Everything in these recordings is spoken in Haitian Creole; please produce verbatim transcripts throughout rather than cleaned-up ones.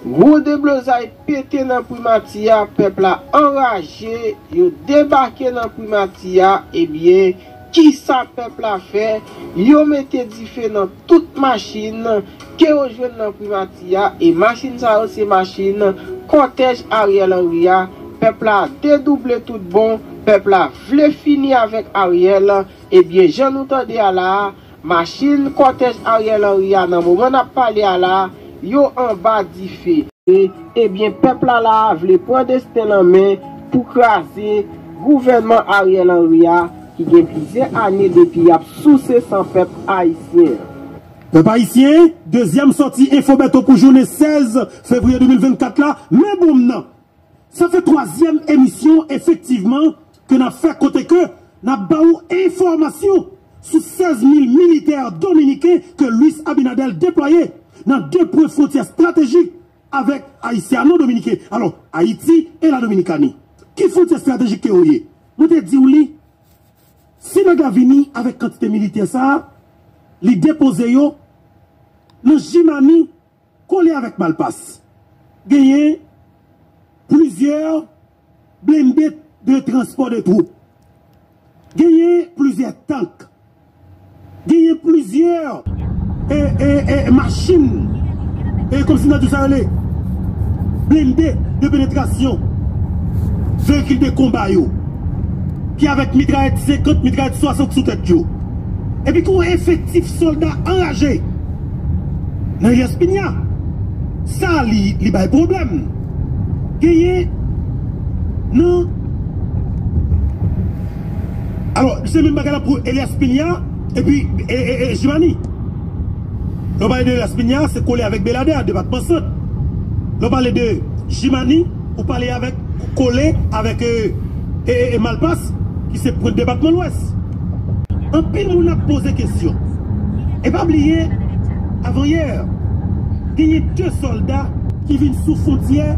Gwo deblozay pete nan primati a, pèp la anraje, yo debake nan primati a, ebyen, kisa pèp la fè? Yo mete dife nan tout machin ke yo jwenn nan primati a, e machin sa yo se machin kòtèj Ariel Henry a. Pèp la dedouble tout bon, pèp la vle fini avèk Ariel. Ebyen, jan nou tande a la a, machin kòtèj Ariel Henry a nan moman n ap pale a la a, yo anba dife. E, ebyen, pèp la la a vle pran desten l an men pou kraze gouvènman Ariel Henry a, ki gen plizyè ane depi y ap souse san pèp ayisyen an. Pèp ayisyen, dezyèm sòti Enfo Bèto pou jounen sèz fevriye de mil vennkat la, men bon m nan. Sa fè twazyèm emisyon, efektivman, ke n ap fè kote ke n ap ba ou enfòmasyon sou sèz mil militè dominiken ke Luis Abinader deplwaye nan de pwen fwontyè estratejik avèk Haitiano-Dominiken. Alò, Ayiti e la Dominikani. Ki fwontyè estratejik ke yo ye? Mwen te di w li, si nèg la vini avèk kantite militè sa a, li depoze yo nan Jimani, kole avèk Malpas. Genyen plizyè blende de transpò de twoup. Genyen plizyè tank. Genyen plizyè, e, e, e, machin. E kòmsi nan tou sa rele blende de penetrasyon. Veyikil de konba yo. Ki avèk mitrayèt senkant, mitrayèt swasant sou tèt yo. Epi ki yon efektif sòlda anraje. Nan Elias Piña, sa li, li bay pwoblèm. Genyen nan, alò, se menm bagay la pou Elias Piña epi, e, e, e, Jimani. Lè w pale de Elias Piña, se kole avèk Beladè, depatman Sant. Lè w pale de Jimani, ou pale avèk, kole avèk, e, e, e, e Malpas, ki se pwent depatman Lwès. Anpil moun ap poze kesyon. E pa bliye, avanyè, genyen de sòlda ki vin sou fwontyè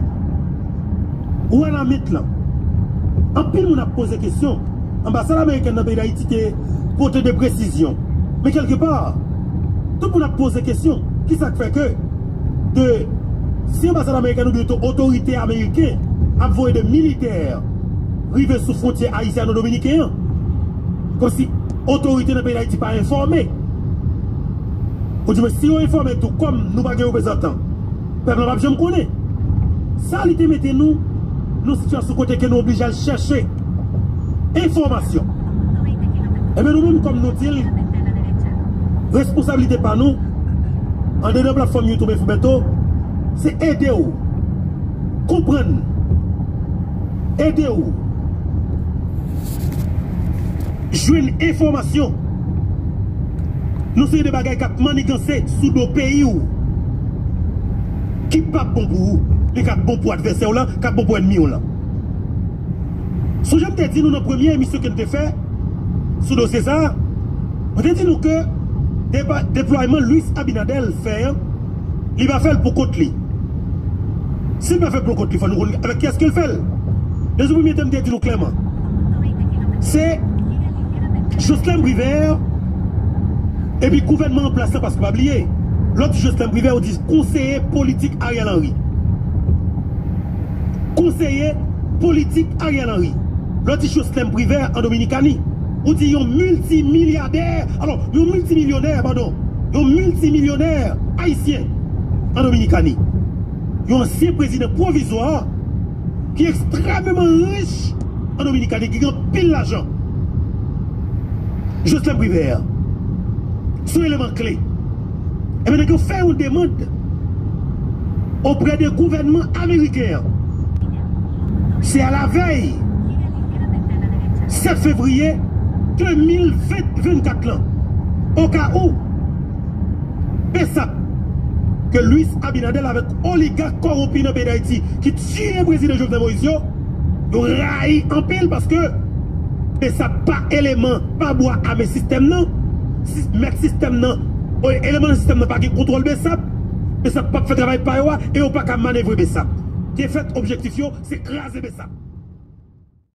Wanament lan. Anpil moun ap poze kesyon. Anbasad amerikèn nan peyi Dayiti te pote de presizyon. Men kèlkepa, tout moun ap poze kesyon. Kisa k fè ke de, si anbasad amerikèn oubyen to-, otorite ameriken ap voye de militè rive sou fwontyè ayisyano-dominiken an, kòmsi otorite nan peyi Dayiti pa enfòme. Oudimwen, si yo enfòme tou, kòm nou pa gen reprezantan, pèp la p ap janm konnen. Sa li te mete nou nan sitiyasyon kote ke nou oblije al chèche enfòmasyon. Ebyen, nou menm, kòm nou di l, responsablite pa nou, andedan platfòm YouTube Enfo Bèto, se ede w konprann, ede w jwenn enfòmasyon. Yon seri de bagay k ap maniganse sou do peyi w, ki p ap bon pou ou, men k ap bon pou advèsè w lan, k ap bon pou ènmi w lan. Sonje m te di nou nan premye emisyon ke n te fè sou dosye sa a, mwen te di nou ke depa-, deplwayman Luis Abinader fè an, li pa fè l pou kont li. Si l pa fè l pou kont li, fò nou konn avèk kiyès ke l fè l. Depi premye tan, m te di nou klèman, se Jocelyn Privert epi gouvènman an plas la, paske pa bliye, lè w di Jocelyn Privert, ou di konseye politik Ariel Henry. Konseye politik Ariel Henry. Lè w di Jocelyn Privert an Dominikani, ou di yon miltimilyadè, alò, yon miltimilyonè, padon, yon miltimilyonè ayisyen an Dominikani. Yon ansyen prezidan pwovizwa ki ekstrèmeman rich an Dominikani, ki gen anpil lajan. Jocelyn Privert, se yon eleman kle. Ebyen, nèg yo fè yon demann oprè de gouvènman ameriken an. Se a la vèy sèt fevriye de mil ven, vennkat lan, oka ou Besap ke Luis Abinader avèk oligak kòwonpi nan peyi Dayiti ki tiye prezidan Jovenel Moïse yo, yo rayi anpil paske Besap pa eleman, pa bwa ame sistèm nan. Si-, mèt sistèm nan, o, eleman nan sistèm nan pa gen kontwòl Besap. Besap p ap fè travay pa yo a e yo pa ka manevre Besap. Defèt objektif yo, se kraze Besap.